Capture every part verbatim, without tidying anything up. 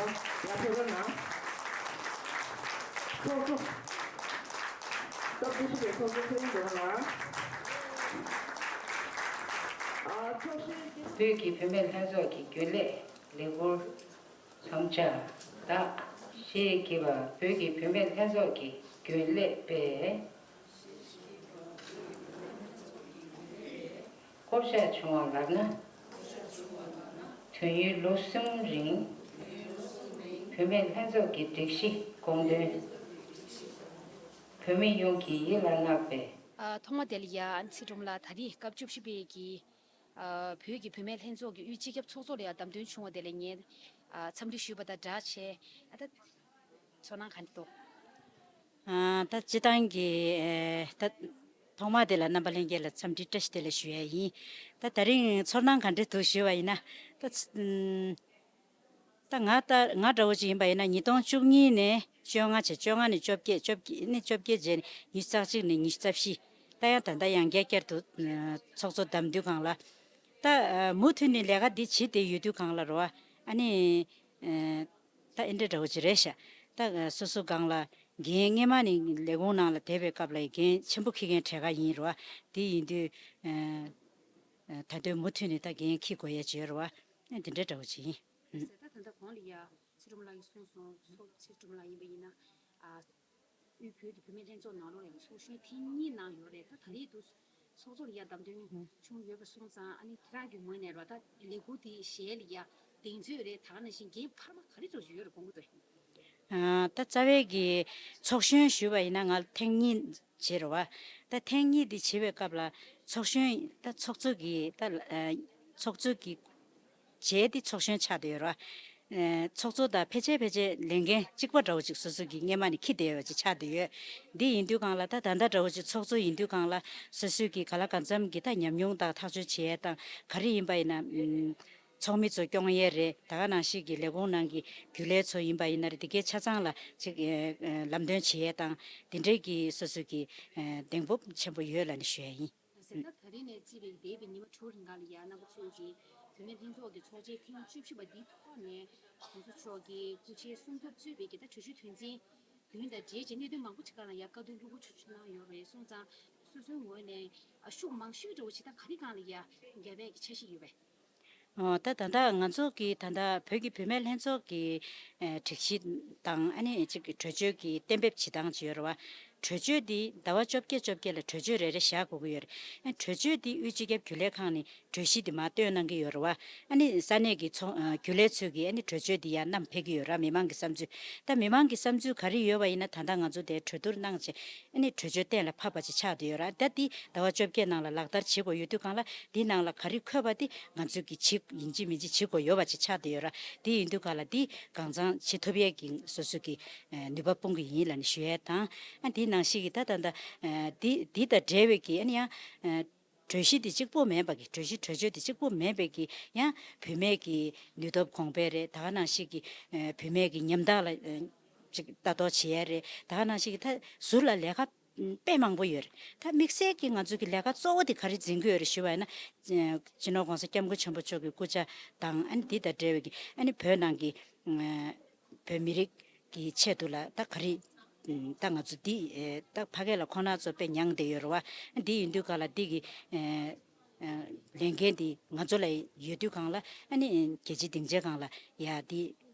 ཡར་ཕེབས་རོགས་གནང་། ཚོགས་གཙོ། སྟབས་བདེ་ཞུ་བའི་ཚོགས་གཙོ་ཚེ་རིང་སྒྲོལ་མ་ལགས། ཨ། ཚོགས་གཞོན་སྐྱིད། བོད་ཀྱི་བུད་མེད་ལྷན་ཚོགས་ཀྱི་རྒྱུན་ལས་ལས་འཁུར་ཚོམས་ཆ་དག་ཞེས་བགྱི་བ། བོད་ཀྱི་བུད་མེད་ལྷན་ཚོགས་ཀྱི་རྒྱུན་ལས་པས། བསྐོ་བཞག་བྱུང་བ་ལབ་ན། དུས་ཡུན་ལོ་གསུམ་རིང་བུད་མེད་ལྷན་ཚོགས་ཀྱི་སྒྲིག་གཞི་དགོངས་དོན་བོད་མི་ཡོངས་ཀྱིས་ཡིད་ལ་བརྣག་པས། ཨ། ཐོག་མ་དེ་ལ་ཡ་ཚེ་སྒྲོལ་མ་ལགས། ད་རེས་སྐབས་བཅུ་བཞི་པའི་གི་ཨ། བོད་ཀྱི་བུད་མེད་ལྷན་ཚོགས་ཀྱི་དབུས་སྤྱི་ཁྱབ་ཚོགས་གཙོ་ལ་ཡང་བདམས་ཐོན་བྱུང་བ་དེ་ལ་ངས་ཨ། འཚམས་འདྲི་ཞུས་པ་དང་སྦྲགས་བྱས། ཨ། ད་ཚོར་སྣང་ག་འདྲ་འདུག་ཨ། ད་སྤྱི་བཏང་གི་ཨེ། ད་ཐོག་མ་དེ་ལ་རྣམ་པ་ལྷན་རྒྱས་ལ་འཚམས་འདྲི་བཀྲ་ཤིས་བདེ་ལེགས་ཞུ་ཡ་ཡིན། ད་དེ་རིང་ཚོར་སྣང་ག་འདྲ་འདུག་ཞུས་པ་ཡིན་ན། ད་ཚ- ཨུམ། ད་ང་ད་ང་འདྲ་བོ་ཅིག་ཡིན་པ་ཡིན་ན། ཉིས་སྟོང་བཅུ་གཉིས་ནས་བཅོ་ལྔ་བྱས། བཅོ་ལྔ་ནས་བཅོ་བརྒྱད། བཅོ་བརྒྱད་ནས་བཅོ་བརྒྱད་བྱས་ནས་ཉི་ཤུ་རྩ་གཅིག་ནས་ཉི་ཤུ་རྩ་བཞི། ད་ཡང་ད་ལྟ་ཡང་བསྐྱར་བསྐྱར་དུ་ཨ། ཚོགས་གཙོ་བདམས་དུས་སྒང་ལ། ད་ཨ། མུ་མཐུད་ནས་ལས་ཀ་འདི་བྱེད་བསྡད་ཡོད་དུས་སྒང་ལ་རེད་བ། ཨ་ནི་ཨ། ད་ཨེ་འདྲ་འདྲ་བོ་ཅིག་རེད་ཤག་ད་ཨ། སོ་སོ་སྒང་ལ་འགན་སྔས་མ་ནས་ལས་ཁུངས་ནང་ལ་བསྡད་པའི་སྐབས་ལ་འགན་ཆེན་པོ་འཁྱེར་མཁན་གྲས་ཀ་ཡིན་རེད་བ། དེ་ཡིན་དུས་ཨ། ད་དུང་མུ་མཐུད་ནས་ད་འགན་འཁྱེར་དགོས་ཡ་ཅིག་ཡོད་རེད་བ། ཨ། དེ་འདྲ་འདྲ་བོ་ཅིག་ཡིན། ད་ད་ལྟ་གོང་ལ་ཡ་ཚེ་སྒྲོལ་མ་ལགས་ཀྱིས་གསུངས་སོང་། ཚོགས་ཚེ་སྒྲོལ་མ་ལགས་ཡིན་པ་ཡིན་ན། ཨ། དབུས་བོད་ཀྱི་བུད་མེད་ལྷན་ཚོགས་ནང་ལོགས་ལ་ཡང་ཚོགས་གཞོན་ཐེངས་གཉིས་གནང་ཡོད་རེད། ད་ད་རེས་འདུག་ཚོགས་གཙོ་ལ་ཡ་བདམས་ཐོན་བྱུང་ཡོད་པ་སོང་ཙང་། ཨ་ནི་ཁྱེད་རང་གི་ངོས་ནས་རོ། ད་ལས་འཁུར་དེའི་ཞལ་ལ་ཡ་གདེང་ཚོད་རེད། ད་ག་ནང་བཞིན་འགན་འཕར་མ་ག་རེ་འདྲ་ཞིག་ཡོད་རེད་དགོངས་ཀྱི་འདུག་ཨ། ད་རྩ་བའི་གི་ཚོགས་གཞོན་ཞུས་པ་ཡིན་ན་ང་ཐེངས་གཉིས་བྱས་རེད་བ། ད་ཐེངས་གཉིས་འདི་བྱེད་པའི་སྐབས་ལ་ཚོགས་གཞོན། ད་ཚོགས་གཙོ་གི། ད་ཨ། ཚོགས་གཙོ་གི་བྱས་ཏེ་ཚོགས་གཞོན་ཆགས་བསྡད་ཡོད་རེད་བ། ཨ། ཚོགས་གཙོ་དང་ཕལ་ཆེར་ཕལ་ཆེར་ལས་འགན་གཅིག་པ་འདྲ་བོ་ཅིག་སོ་སོ་གི་སྔས་མ་ནས་འཁྱེར་བསྡད་ཡོད་པ་ཅིག་ཆགས་བསྡད་ཡོད། འདི་ཡིན་དུས་སྒང་ལ། ད་ད་ལྟ་འདྲ་བོ་ཅིག་ཚོགས་གཙོ་ཡིན་དུས་སྒང་ལ་སོ་སོའི་གི་ག་ལ་གང་འཚམ་གྱི་ད་ཉམས་མྱོང་དང་ཐག་གཅོད་བྱེད་ཡས་དང་། ག་རེ་ཡིན་པ་ཡིན་ན། ཨམ། ཚོགས་མི་ཚོ་སྐྱོང་ཡས་རེད། ད་ག་ནང་བཞིན་གྱི་ལས་ཁུངས་ནང་གི་རྒྱུན་ལས་ཚོ་ཡིན་པ་ཡིན་ན་རེད། དེ་གའི་ཆ་ཚང་ལ་ཅིག་ཨ། ཨ། ལམ་སྟོན་བྱེད་ཡས་དང་། དེ་འདྲའི་གི་སོ་སོ་གི་ཨ། གདེང་སྤོབས་ཆེན་པོ་ཡོད་ལབ་ནས་ཞུ་ཡ་ཡིན། ཟེར་ན། ད་རེས་ནས་བརྩིས་པའི་འདས་པའི་ཉི་མ་དྲུག་རིང་ག་ལ་ཡ་རྣམ་པ་ཚོས་ཀྱིས་བུད་མེད་ལྷན་ཚོགས་ཀྱི་ཚོགས་ཆེན་ཐེངས་བཅུ་བཞི་པ་འདིའི་ཐོག་ནས་གོང་ས་མཆོག་གི་སྐུ་ཕྱྭའི་གསུང་སྐྱོབ་གཙོས་པའི་གི་ད་གྲོས་གཞི་དོན་ཚན་བདུན་དང་འབྲེལ་བྱས་གནད་དོན་མང་པོ་ཅིག་སྒང་ལ་ཡ་བཀའ་བསྡུར་ལྷུག་པོ་ཆུ་ཆུ་གནང་ཡོད་རེད། སོང་ཙང་སོ་སོའི་ངོས་ནས་ཨ། ཤུགས་མང་ཤོས་འདྲ་བོ་ཅིག་ད་ག་རེ་སྒང་ལ་ཡ་རྒྱབ་ཡས་ཀྱི་འཆར་གཞི་ཡོད་པས། ཨོ། ད་ད་ལྟ་ང་ཚོ་གི་ད་ལྟ་བོད་ཀྱི་བུད་མེད་ལྷན་ཚོགས་ཀྱི་ཨེ། སྒྲིག་གཞི་དང་། ཨ་ནི་ཅིག་གྲོས་ཆོད་ཀྱི་གཏན་འབེབས་བྱེད་སྟངས་ཅིག་ཡོད་རེད་བ། གྲོས་ཆོད་འདི་ཟླ་བ་བཅོ་བརྒྱད་བཅོ་བརྒྱད་ལ་གྲོས་ཆོད་རེ་རེ་བཞག་དགོས་ཀྱི་ཡོད་རེད། ཨ། གྲོས་ཆོད་འདི་དབུས་སྤྱི་ཁྱབ་རྒྱུན་ལས་ཁང་ནས་གྲོས་གཞི་འདི་མར་བཏོན་གནང་གི་ཡོད་རེད་བ། ཨ་ནི་ས་གནས་ཀྱི་ཚོགས་ཨ། རྒྱུན་ལས་ཚོས་ཀྱིས་ཨ་ནི་གྲོས་ཆོད་འདི་ཡར་བསྣམས་ཕེབས་ཀྱི་ཡོད་རེད། མི་མང་གི་བསམ་ཚུལ། ད་མི་མང་གི་བསམ་ཚུལ་ག་རེ་ཡོད་པ་ཡིན་ན། ད་ལྟ་ང་ཚོ་དེ་གྲོས་བསྡུར་གནང་བྱས། ཨ་ནི་གྲོས་ཆོད་གཏན་ལ་ཕབ་པ་ཅིག་ཆགས་བསྡད་ཡོད་རེད། ད་འདི་ཟླ་བ་བཅོ་བརྒྱད་ནང་ལ་ལག་བསྟར་བྱེད་དགོས་ཡོད་དུས་སྒང་ལ། འདི་ནང་ལ་ག་རེ་འཁོད་པ་དེ་ང་ཚོས་ཀྱིས་བྱེད། ཡིན་གཅིག་མིན་གཅིག་བྱེད་དགོས་ཡོད་པ་ཅིག་ཆགས་བསྡད་ཡོད་རེད། དེ་ཡིན་དུས་སྒང་ལ་འདི་གང་ཚང་བྱེད་ཐུབ་ཡས་ཀྱི་སོ་སོ་གི་ཨ། ནུས་པ་སྤུངས་ཀྱི་ཡིན་ལབ་ནས་ཞུ་ཡས་དང་། ཨ། འདི་ནང་བཞིན་གྱི་ད་ད་ལྟ་ཨ། འདི་འདི་དང་འབྲེལ་བའི་གི། ཨ་ནི་ཡང་ཨ། གྲོས་གཞི་འདི་གཅིག་པོ་མིན་པ་གི། གྲོས་གཞི་གྲོས་ཆོད་འདི་གཅིག་པོ་མིན་པའི་གི། ཡང་བུད་མེད་ཀྱི་ནུས་སྟོབས་གོང་འཕེལ་རེད། ད་ག་ནང་བཞིན་གྱི་ཨ། བུད་མེད་ཀྱི་ཉམ་ཐག་ལ་ཨ། ཅིག་ལྟ་རྟོག་བྱེད་ཡས་རེད། ད་ག་ནང་བཞིན་གྱི་ད་ཟུར་ལ་ལས་ཀ་དཔེ་མང་པོ་ཡོད་རེད། ད་དམིགས་བསལ་གྱི་ང་ཚོ་གི་ལས་ཀ་གཙོ་བོ་དེ་ག་རེ་འཛིན་གྱི་ཡོད་རེད་ཞུ་བ་ཡིན་ན། ཨ། སྤྱི་ནོར་༸གོང་ས་༸སྐྱབས་མགོན་ཆེན་པོ་མཆོག་གི་སྐུ་ཕྱྭ་དང་། ཨ་ནི་འདི་དང་འབྲེལ་བའི་གི། ཨ་ནི་བོད་ནང་གི་ཨ། བོད་མི་རིགས་ཀྱི་ཆེད་དུ་ལ་ད་ག་རེ། ཨ། ད་ང་ཚོ་འདི་ཨ། ད་ཕ་སྐད་ལ་ཁོང་རྣམ་ཚོ་དཔེ་མྱངས་བསྡད་ཡོད་རེད་བ། འདི་ཡིན་དུས་སྒང་ལ་འདི་གི་ཨ། ཨ། ལས་འགན་འདི་ང་ཚོ་ལ་ཡོད་དུས་སྒང་ལ། ཨ་ནི་རྒྱལ་སྤྱིའི་སྡིངས་ཆའི་སྒང་ལ་ཡ་འདི་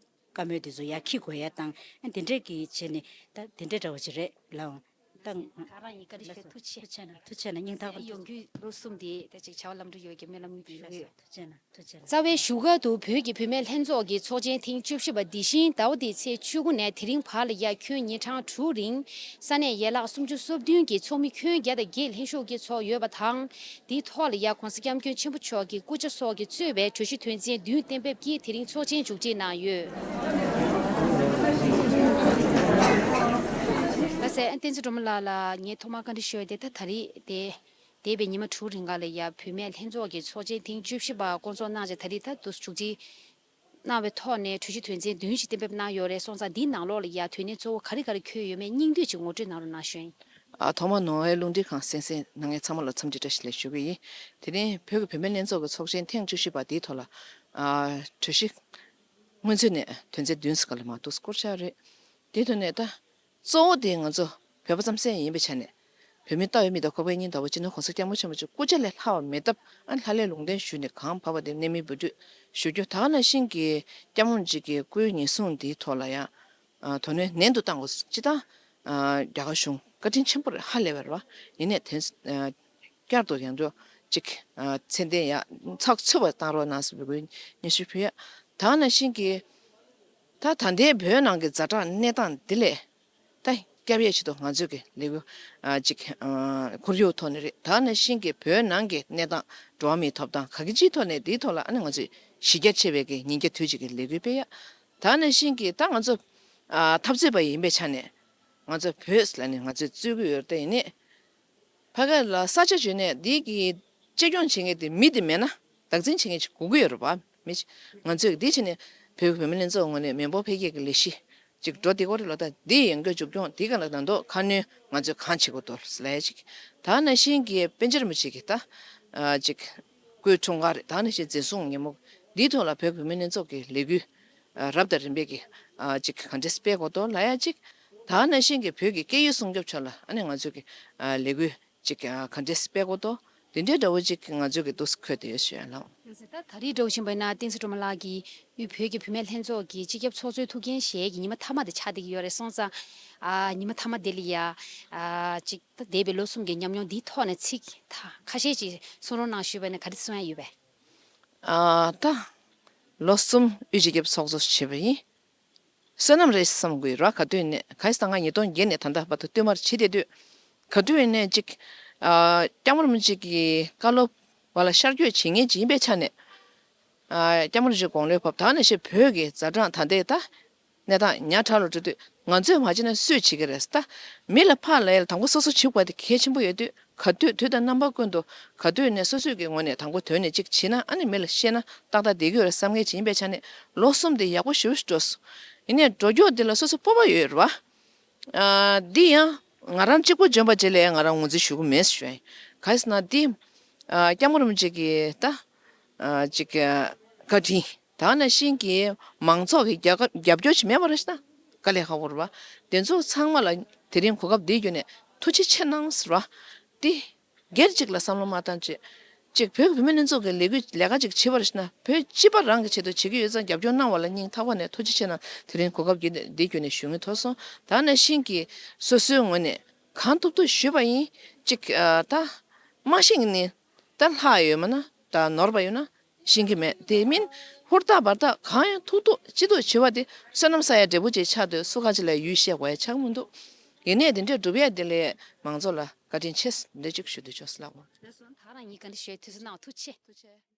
བཀའ་མོལ་འདི་ཚོ་ཡར་འཁྱེར་དགོས་ཡས་དང་། ཨ། འདི་འདྲས་ཀྱི་བྱས་ནས་ད་འདི་འདྲས་འདྲ་བོ་ཅིག་རེད་ལགས། ད་ང་རང་ཡིན། བཀའ་དྲིན་ཆེ། ཐུགས་རྗེ་ཆེ། ཐུགས་རྗེ་ཆེ་གནང་། སྙིང་ཐག་པ་ཡོང་རྒྱུའི་ལོ་གསུམ་དེ་ད་ཅིག་བྱ་བ་ལམ་འགྲོ་ཡོད་ཀྱི་སྨོན་ལམ་ཞུ་གི་ཡོད། ཐུགས་རྗེ་ཆེ་གནང་། ཐུགས་རྗེ་ཆེ་གནང་། རྩ་བའི་བཞུགས་སྒར་དུ་བོད་ཀྱི་བུད་མེད་ལྷན་ཚོགས་ཀྱི་ཚོགས་ཆེན་ཐེངས་བཅུ་བཞི་པ་འདི་བཞིན་ཟླ་བ་འདིའི་ཚེས་བཅུ་དགུ་ནས་དེ་རིང་བར་ལ་ཡ་ཁྱོན་ཉིན་གྲངས་དྲུག་རིང་ས་གནས་ཡན་ལག་སུམ་ཅུ་སོ་བདུན་གྱི་ཚོགས་མི་ཁྱོན་བརྒྱ་དང་བརྒྱད་ལྷན་ཞུགས་ཀྱིས་ཚོགས་ཡོད་པ་དང་། དེའི་ཐོག་ལ་ཡ་༸གོང་ས་༸སྐྱབས་མགོན་ཆེན་པོ་མཆོག་གི་སྐུ་ཕྱྭ་སོགས་ཀྱིས་གཙོས་པའི་གྲོས་གཞི་དོན་ཚན་བདུན་གཏན་འབེབས་ཀྱིས་དེ་རིང་ཚོགས་ཆེན་མཇུག་སྒྲིལ་གནང་ཡོད། ལགས་སེ། བསྟན་འཛིན་སྒྲོལ་མ་ལགས་ལ་ངས་ཐོག་མར་བཀའ་འདྲི་ཞུ་ཡ་དེ། ད་ད་རེས་དེ་འདས་པའི་ཉི་མ་དྲུག་རིང་ག་ལ་ཡ་བུད་མེད་ལྷན་ཚོགས་ཀྱི་ཚོགས་ཆེན་ཐེངས་བཅུ་བཞི་པ་བསྐོང་ཚོགས་གནང་རྗེས་ད་རེས་ད་དུ་མཇུག་སྒྲིལ་གནང་བའི་ཐོག་ནས་གྲོས་གཞི་དོན་ཚན་བདུན་ཞིག་གཏན་འབེབས་གནང་ཡོད་རེད། སོང་ཙང་འདིའི་ནང་ལོགས་ལ་ཡ་དོན་གནད་གཙོ་བོ་ག་རེ་ག་རེ་འཁོད་ཡོད་མེད་སྙིང་བསྡུས་ཅིག་ངོ་སྤྲོད་གནང་རོགས་གནང་ཞུ་ཡིན། ཨ། ཐོག་མར་ནོར་ཝེ་རླུང་འཕྲིན་ཁང་གསན་གཟིགས་གནང་མཁན་ཚང་མ་ལ་འཚམས་འདྲི་བཀྲ་ཤིས་བདེ་ལེགས་ཞུ་གི་ཡིན། དེ་རིང་བོད་ཀྱི་བུད་མེད་ལྷན་ཚོགས་ཀྱི་ཚོགས་ཆེན་ཐེངས་བཅུ་བཞི་པ་འདིའི་ཐོག་ལ། ཨ། གྲོས་གཞི་ སྔོན་ཚུད་ནས་དོན་ཚན་བདུན་ཙམ་ལ་མར་འདུག་སྐོར་ཆགས་རེད། དེའི་ཐོག་ནས་ད་གཙོ་བོ་དེ་ང་ཚོ་བོད་པ་རྩམ་ཟན་ཡིན་པའི་ཆ་ནས། བོད་མི་ལྟ་བའི་མིག་དང་ཁོག་པའི་སྙིང་ལྟ་བུ་སྤྱི་ནོར་༸གོང་ས་༸སྐྱབས་མགོན་ཆེན་པོ་མཆོག་སྐུ་ཕྱྭ་ལས་ལྷག་པ་མེད་སྟབས། ཨ་ལྷ་ལས་ལུང་བསྟན་ཞུས་ནས་གང་བབས་པ་དེ་གནད་སྨིན་འབུལ་སྤྲོད་ཞུ་རྒྱུ། ད་ག་ནང་བཞིན་གྱི་༸སྐྱབས་མགོན་རིན་པོ་ཆེ་གི་སྐུའི་ཉེན་སྲུང་དེའི་ཐོག་ལ་ཡང་ཨ་དོ་སྣང་ནན་དུ་གཏང་དགོས། སྤྱིར་བཏང་ཨ་རྒྱ་གར་གཞུང་བཀའ་དྲིན་ཆེན་པོ་རེད། ཧ་ལས་པ་རེད་བ། ཡིན་ནའི་དེ་ཨ་བསྐྱར་དུ་ཡང་འགྲོ་ཅིག་ཨ་ཚད་ལྡན་ཡ་ཚགས་ཚུད་པ་བཏང་རོགས་གནང་ཟེར་བའི་སྙན་ཞུ་ཕུལ་ཡ། ད་ག་ནང་བཞིན་གྱི་ད་ད་ལྟའི་བོད་ནང་གི་ཛ་དྲག་གནས་སྟངས་འདི་ལས་ད་སྐྱབས་ཡས་ཆེད་དུ་ང་ཚོས་ཀྱི་ལས་འགུལ་ཨ་ཅིག་ཨ་ཁོར་ཡུག་ཐོག་ནས་རེད། ད་ག་ནང་བཞིན་གྱི་བོད་ནང་གི་གནས་སྟངས། འགྲོ་བ་མིའི་ཐོབ་ཐང་ག་གི་ཅིའི་ཐོག་ནས་འདིའི་ཐོག་ལ་ཨ་ནི་ང་ཚོས་གཞི་རྒྱ་ཆེ་བའི་གི་ཉིན་བརྒྱ་དུས་གཅིག་གི་ལས་འགུལ་སྤེལ་ཡ། ད་ག་ནང་བཞིན་གྱི་ད་ང་ཚོ་ཨ་འཐབ་རྩོད་པ་ཡིན་པའི་ཆ་ནས་ང་ཚོ་བོད་ཟེར་ལབ་ནས་ང་ཚོས་རྩོད་ཀྱི་ཡོད་རེད། ད་ཡིན་ནའི་ཕ་གི་ལ་ས་ཆ་བརྗོད་ནས་འདི་གི་གཅེས་སྐྱོང་བྱེད་མཁན་དེ་མི་དེ་མེད་ན་བདག་འཛིན་བྱེད་མཁན་ཅིག་དགོས་ཀྱི་ཡོད་རེད་པ། མི་ཅིག་ང་ཚོས་འདི་བྱས་ནས་བོད་ཀྱི་བུད་མེད་ལྷན་ཚོགས་ངོས་ནས་མི་འབོར་འཕེལ་རྒྱས་ཀྱི་ལས་གཞི་ཅིག་འགྲོ་བསྡད་ཀྱི་ཡོད་རེད་ལོ། ད་འདི་ཡོང་རྒྱུ་མཇུག་སྐྱོང་འདི་ག་ལ་ད་མདོ་ཁ་སྣོན་ང་ཚོས་གང་བྱེད་དགོས་འདུག་ལབ་ཡ་ཅིག་ད་ག་ནང་བཞིན་གྱི་པཎ་ཆེན་རིན་པོ་ཆེ་གི་ད་ཨ་ཅིག་སྐུའི་འཁྲུངས་སྐར་རེད། ད་ག་ནང་བཞིན་འཛིན་བཟུང་ཉིན་མོ་འདིའི་ཐོག་ལ་བོད་ཀྱི་བུད་མེད་ལྷན་ཚོགས་ཀྱི་ལས་འགུལ་ཨ་རབ་དང་རིམ་པས་ཀྱི་ཨ་ཅིག་ག་འདྲས་སྤེལ་དགོས་འདུག་ལབ་ཡ་ཅིག་ད་ག་ནང་བཞིན་གྱི་བོད་ཀྱི་སྐད་ཡིག་སྲུང་སྐྱོབ་ཕྱོགས་ལ་ཨ་ནི་ང་ཚོས་ཀྱི་ཨ་ལས་འགུལ་ཅིག་ཨ་ག་འདྲས་སྤེལ་དགོས་འདུག་འདི་འདྲའི་འདྲ་བོ་ཅིག་ང་ཚོས་ཀྱི་འདུག་སེ་འཁོད་དེ་ཡོད་ཞུ་ཡ་ལགས། ད་ད་རེས་འདྲ་བོ་བཞིན་པ་ཡིན་ན་བསྟན་འཛིན་སྒྲོལ་མ་ལགས་ཀྱིས་དབུས་བོད་ཀྱི་བུད་མེད་ལྷན་ཚོགས་ཀྱི་སྤྱི་ཁྱབ་ཚོགས་གཙོའི་ཐུགས་འགན་བཞེས་ཀྱི་ཉི་མ་མཐའ་མ་དེ་ཆགས་བསྡད་ཀྱི་ཡོད་རེད། སོང་ཙང་ཨ་ཉི་མ་མཐའ་མ་དེ་ལ་ཡ་ཨ་ཅིག་ད་འདས་པའི་ལོ་གསུམ་གྱི་ཉམས་མྱོང་འདིའི་ཐོག་ནས་ཚིག་ད་ཁ་ཤས་ཅིག་གསུང་རོགས་གནང་ཞུས་པ་ཡིན་ན་ག་རེ་གསུང་ཡ་ཡོད་པས། ཨ་ད་ལོ་གསུམ་དབུས་སྤྱི་ཁྱབ་ཚོགས་གཙོ་བྱས་པ་ཡིན། བསོད་ནམས་རེད་བསམ་དགོས་ར། ག་དུས་ནས་ག་ས་ང་ཉིས་སྟོང་བརྒྱད་ནས་ད་ལྟ་བར་དུ་བསྟུད་མར་བྱེད་བསྡད་དུས། ག་དུས་ནས་ཅིག་ཨ་སྐྱབས་མགོན་རིན་པོ་ཆེ་གི་བཀའ་སློབ་བ་ལ་ཤར་བསྐྱོད་བྱེད་མཁན་ཅིག་ཡིན་པའི་ཆ་ནས། ཨ་སྐྱབས་མགོན་རིན་པོ་ཆེ་དགུང་ལོའི་བབས་ད་ནས་བཤད་བོད་ཀྱི་ཛ་དྲག་ད་ལྟའི་ད་གནས་སྟངས་ཉག་ཕྲ་ལ་འགྲོ་དུས་ང་ཚོས་མ་བྱས་ན་སུས་བྱེད་ཀྱི་རེད་ད། མི་ལ་ཕར་ལ་ཡ་ལ་དང་པོ་སོ་སོ་བྱེད་དགོས་པ་དེ་གལ་ཆེན་པོ་ཡོད་དུས། ག་དུས་དུས་དང་རྣམ་པ་ཀུན་ཏུ་ག་དུས་ནས་སོ་སོས་ཀྱི་ངོས་ནས་དང་པོ་དོན་ནས་ཅིག་བྱེད་ན་ཨ་ནི་མི་ལ་བཤད་ན་ཏག་ཏག་བསྡད་ཀྱི་ཡོད་རེད་བསམ་མཁན་ཅིག་ཡིན་པའི་ཆ་ནས་ལོ་གསུམ་དེ་ཡག་པོ་ཞེ་པོ་ཞིག་འགྲོ་སོང་། ཡིན་ནའི་འགྲོ་རྒྱུ་འདི་ལ་སོ་སོ་སྤོབས་པ་ཡོད་རེད་བ། ཨ་འདི་ཡང་ང་རང་གཅིག་པུ་འཇོན་པ་ཅིག་ལ་ཡང་ང་རང་ངོས་འཛིན་ཞུ་གི་མེད་ཞུ་ཡ་ཡིན། ག་ཡིན་ཟེར་ན་འདི་ཨ་སྐྱབས་མགོན་རིན་པོ་ཆེ་གི་ད་ཨ་ཅིག་བཀའ་དྲིན་ད་ག་ནང་བཞིན་གྱི་མང་ཚོགས་ཀྱི་རྒྱབ་རྒྱབ་སྐྱོར་ཅིག་མེད་པ་རེད་ཤི་ན་དཀའ་ལས་ཁག་པོ་རེད་བ། དེ་ཚོ་ཚང་མ་ལ་དེ་རིང་གོ་སྐབས་འདི་བརྒྱུད་ནས་ཐུགས་རྗེ་ཆེ་གནང་ཟེར་བ། འདི་སྒེར་གཅིག་ལ་བསམ་བློ་མ་བཏང་བྱས། གཅིག་བོད་ཀྱི་བུད་མེད་ལྷན་ཚོགས་ཀྱི་ལས་འགུལ་ལས་ཀ་ཅིག་བྱེད་པ་རེད་ཤི་ན་བོད་སྤྱི་པ་རང་གི་ཆེད་དུ་བྱེད་ཀྱི་ཡོད་ཙང་རྒྱབ་སྐྱོར་གནང་བ་ལ་སྙིང་ཐག་པ་ནས་ཐུགས་རྗེ་ཆེ་གནང་། དེ་རིང་གོ་སྐབས་བརྒྱུད་ནས་འདི་བརྒྱུད་ནས་ཞུ་ངེས་ཐོག་སོང་། ད་ག་ནང་བཞིན་གྱི་སོ་སོའི་ངོས་ནས་གང་ཐུབ་ཐུབ་ཞུས་པ་ཡིན། གཅིག་ཨ་ད་མ་ཤེས་ནི་ད་ལྷག་ཡོད་མ་ན་ད་ནོར་བ་ཡོད་ན་ཤེས་ཀྱི་མེད། དེ་མིན་ཧུར་ཐག་འབད་ཐག་གང་ཡང་ཐུབ་ཐུབ་ཅི་ཐུབ་བྱེད་པ་དེ་བསོད་ནམས་བསགས་ཡ་འབྲས་བུ་ཅིག་ཆགས་འདུག་སུ་ག་ཅིག་ལ་ཡུལ་བཤད་དགོས་ཡ་ཆགས་མི་འདུག་ཡིན་ནའི་དེ་འདྲས་སྒྲུབ་ཡ་དེ་ལས་མང་ཚོགས་ལ་བཀའ་དྲིན་ཆེ་འདི་གཅིག་ཞུ་འདོད་བྱུང་སླ་བོ། ལགས་སོ། ད་རང་ཉིད་ག་འདྲ་ཞུ་དུས་ཚོད་གནང་བ་ཐུགས་རྗེ་ཆེ། ཐུགས་རྗེ་ཆེ།